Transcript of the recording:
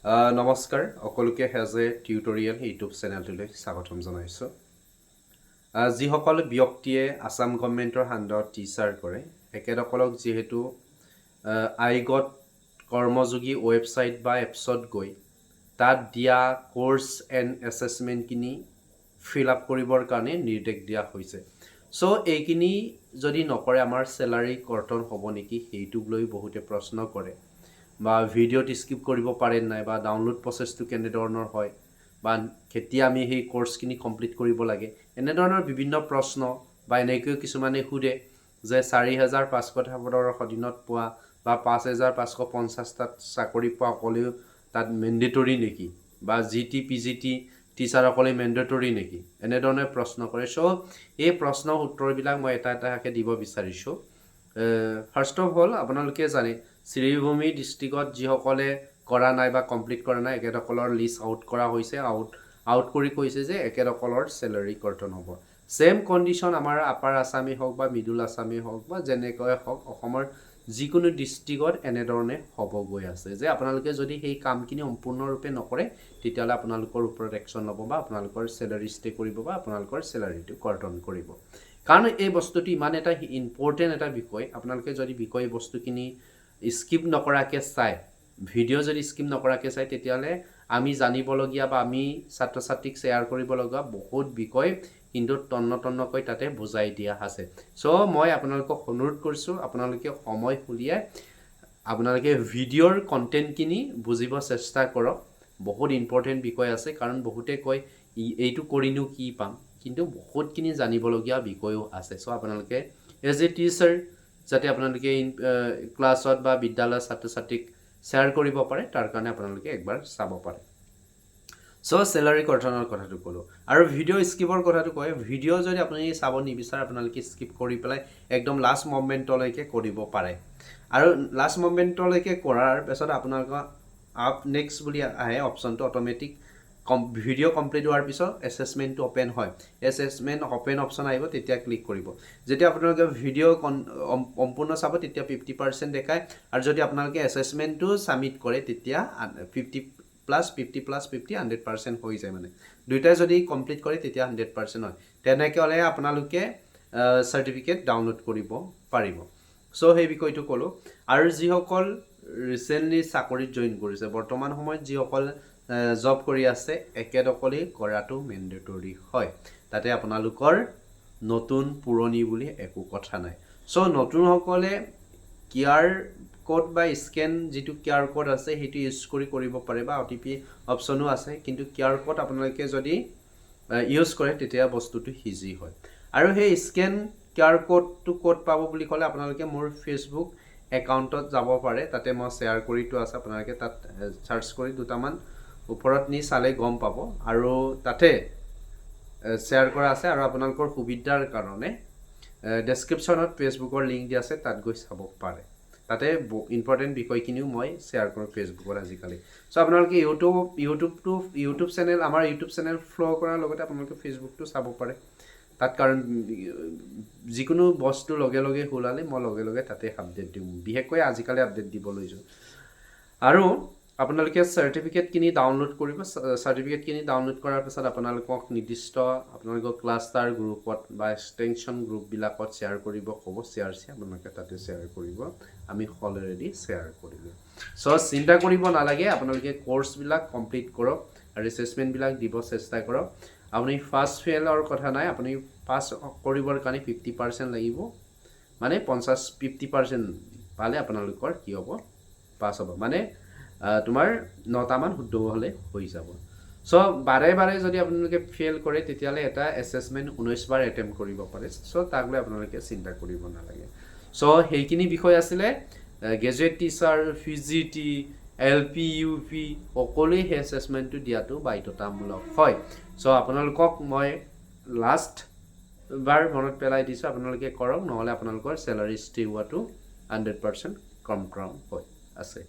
নমস্কাৰ সকলোকে, হেজে tutorial YouTube চেনেলটোলৈ স্বাগতম জনাইছোঁ। যিসকল ব্যক্তিয়ে আছাম গভমেণ্টৰ আণ্ডাৰত টিচাৰ কৰে, তেখেতসকলক যিহেতু আইগট কৰ্মযোগী ৱেবছাইট বা এপছত গৈ তাত দিয়া ক'ৰ্চ এণ্ড এছেছমেণ্টখিনি ফিল আপ কৰিবৰ কাৰণে নিৰ্দেশ দিয়া হৈছে। চ' এইখিনি যদি নকৰে, আমাৰ চেলাৰী কৰ্তন হ'ব নেকি, সেইটোক লৈ বহুতে প্ৰশ্ন কৰে বা ভিডিঅ'ত স্কিপ কৰিব পাৰে নাই বা ডাউনলোড প্ৰচেছটো কেনেধৰণৰ হয় বা কেতিয়া আমি সেই কৰ্চখিনি কমপ্লিট কৰিব লাগে, এনেধৰণৰ বিভিন্ন প্ৰশ্ন বা এনেকৈও কিছুমানে সোধে যে 4500 পদৰ অধীনত পোৱা বা 5550টাত চাকৰি পোৱা সকলেও তাত মেণ্ডেটৰী নেকি বা G T, P G T টিচাৰসকলে মেণ্ডেটৰী নেকি, এনেধৰণে প্ৰশ্ন কৰে। চ' এই প্ৰশ্নৰ উত্তৰবিলাক মই এটা এটাকৈ দিব বিচাৰিছোঁ। ফাৰ্ষ্ট অফ অল, আপোনালোকে জানে, শ্ৰীভূমি ডিষ্ট্ৰিক্টত যিসকলে কৰা নাই বা কমপ্লিট কৰা নাই, এখেতসকলৰ লিষ্ট আউট কৰা হৈছে। আউট আউট কৰি কৈছে যে এখেতসকলৰ চেলাৰী কৰ্তন হ'ব। ছেম কণ্ডিশ্যন আমাৰ আপাৰ আছামেই হওক বা মিডল আছামেই হওক বা যেনেকৈ হওক, অসমৰ যিকোনো ডিষ্ট্ৰিক্টত এনেধৰণে হ'ব গৈ আছে যে আপোনালোকে যদি সেই কামখিনি সম্পূৰ্ণৰূপে নকৰে, তেতিয়াহ'লে আপোনালোকৰ ওপৰত একশ্যন ল'ব বা আপোনালোকৰ চেলাৰী ষ্টে কৰিব বা আপোনালোকৰ চেলাৰীটো কৰ্তন কৰিব। কাৰণ এই বস্তুটো ইমান এটা ইম্পৰ্টেণ্ট এটা বিষয়, আপোনালোকে যদি বিষয় বস্তুখিনি স্কিপ নকৰাকৈ চায়, ভিডিঅ' যদি স্কিপ নকৰাকৈ চায়, তেতিয়াহ'লে আমি জানিবলগীয়া বা আমি ছাত্ৰ ছাত্ৰীক শ্বেয়াৰ কৰিব লগা বহুত বিষয় কিন্তু তন্ন তন্নকৈ তাতে বুজাই দিয়া আছে। চ' মই আপোনালোকক অনুৰোধ কৰিছোঁ, আপোনালোকে সময় উলিয়াই আপোনালোকে ভিডিঅ'ৰ কণ্টেণ্টখিনি বুজিব চেষ্টা কৰক। বহুত ইম্পৰ্টেণ্ট বিষয় আছে। কাৰণ বহুতে কয়, এইটো কৰিনো কি পাম? কিন্তু বহুতখিনি জানিবলগীয়া বিষয়ো আছে। চ' আপোনালোকে এজ এ টিচাৰ যাতে আপোনালোকে ক্লাছত বা বিদ্যালয়ৰ ছাত্ৰ ছাত্ৰীক শ্বেয়াৰ কৰিব পাৰে, তাৰ কাৰণে আপোনালোকে একবাৰ চাব পাৰে। চ' চেলাৰী কৰ্তনৰ কথাটো ক'লোঁ আৰু ভিডিঅ' স্কিপৰ কথাটো কয়। ভিডিঅ' যদি আপুনি চাব নিবিচাৰে, আপোনালোকে স্কিপ কৰি পেলাই একদম লাষ্ট মমেণ্টলৈকে কৰিব পাৰে। আৰু লাষ্ট মমেণ্টলৈকে কৰাৰ পিছত আপোনালোকৰ আপ নেক্সট বুলি আহে অপশ্যনটো। অট'মেটিক ভিডিঅ' কমপ্লিট হোৱাৰ পিছত এছেছমেণ্টটো অ'পেন হয়। এছেছমেণ্ট অ'পেন অপশ্যন আহিব, তেতিয়া ক্লিক কৰিব। যেতিয়া আপোনালোকে ভিডিঅ' সম্পূৰ্ণ চাব, তেতিয়া 50% দেখায় আৰু যদি আপোনালোকে এছেছমেণ্টটো ছাবমিট কৰে, তেতিয়া 50 plus 50 plus 50, 100% হৈ যায়। মানে দুয়োটাই যদি কমপ্লিট কৰে, তেতিয়া 100% হয়। তেনেকৈ হ'লে আপোনালোকে চাৰ্টিফিকেট ডাউনলোড কৰিব পাৰিব। চ' সেই বিষয়টো ক'লোঁ। আৰু যিসকল ৰিচেণ্টলি চাকৰিত জইন কৰিছে, বৰ্তমান সময়ত যিসকল জব কৰি আছে, এখেতসকলেই কৰাটো মেণ্ডেটৰী হয়। তাতে আপোনালোকৰ নতুন পুৰণি বুলি একো কথা নাই। চ' নতুনসকলে কিউআৰ ক'ড বা স্কেন যিটো কিউআৰ ক'ড আছে, সেইটো ইউজ কৰি কৰিব পাৰে বা অ'টিপি অপশ্যনো আছে। কিন্তু কিউআৰ ক'ড আপোনালোকে যদি ইউজ কৰে, তেতিয়া বস্তুটো ইজি হয়। আৰু সেই স্কেন কিউআৰ ক'ডটো ক'ত পাব বুলি ক'লে, আপোনালোকে মোৰ ফেচবুক একাউণ্টত যাব পাৰে। তাতে মই শ্বেয়াৰ কৰি থোৱা আছে। আপোনালোকে তাত চাৰ্চ কৰি দুটামান ওপৰত নি চালে গম পাব আৰু তাতে শ্বেয়াৰ কৰা আছে। আৰু আপোনালোকৰ সুবিধাৰ কাৰণে ডেছক্ৰিপশ্যনত ফেচবুকৰ লিংক দিয়া আছে, তাত গৈ চাব পাৰে। তাতে ইম্পৰ্টেণ্ট বিষয়খিনিও মই শ্বেয়াৰ কৰোঁ ফেচবুকত আজিকালি। চ' আপোনালোকে ইউটিউব চেনেল, আমাৰ ইউটিউব চেনেল ফ'ল' কৰাৰ লগতে আপোনালোকে ফেচবুকটো চাব পাৰে তাত। কাৰণ যিকোনো বস্তু লগে লগে ওলালে মই লগে লগে তাতে আপডেট দিওঁ। বিশেষকৈ আজিকালি আপডেট দিব লৈছোঁ। আৰু আপোনালোকে চাৰ্টিফিকেটখিনি ডাউনলোড কৰিব। চাৰ্টিফিকেটখিনি ডাউনলোড কৰাৰ পিছত আপোনালোকক নিৰ্দিষ্ট আপোনালোকৰ ক্লাষ্টাৰ গ্ৰুপত বা এক্সটেনশ্যন গ্ৰুপবিলাকত শ্বেয়াৰ কৰিব ক'ব। শ্বেয়াৰ চি আপোনালোকে তাতে শ্বেয়াৰ কৰিব। আমি অলৰেডি শ্বেয়াৰ কৰিলোঁ। চ' চিন্তা কৰিব নালাগে। আপোনালোকে কৰ্চবিলাক কমপ্লিট কৰক আৰু এছেছমেণ্টবিলাক দিব চেষ্টা কৰক। আপুনি ফাৰ্ষ্ট ফেইলৰ কথা নাই। আপুনি পাছ কৰিবৰ কাৰণে 50% লাগিব। মানে 50% পালে আপোনালোকৰ কি হ'ব? পাছ হ'ব। মানে তোমাৰ নটামান শুদ্ধ হ'লে হৈ যাব। চ' বাৰে বাৰে যদি আপোনালোকে ফেইল কৰে, তেতিয়াহ'লে এটা এছেছমেণ্ট 19 বাৰ এটেম্প কৰিব পাৰে। চ' তাক লৈ আপোনালোকে চিন্তা কৰিব নালাগে। চ' সেইখিনি বিষয় আছিলে। Graduate teacher, P G T, L P, U P সকলোৱে সেই এছেছমেণ্টটো দিয়াটো বাধ্যতামূলক হয়। চ' আপোনালোকক মই লাষ্ট বাৰ মনত পেলাই দিছোঁ, আপোনালোকে কৰক, নহ'লে আপোনালোকৰ চেলাৰী ষ্টে হোৱাটো 100% কনফাৰ্ম হৈ আছে।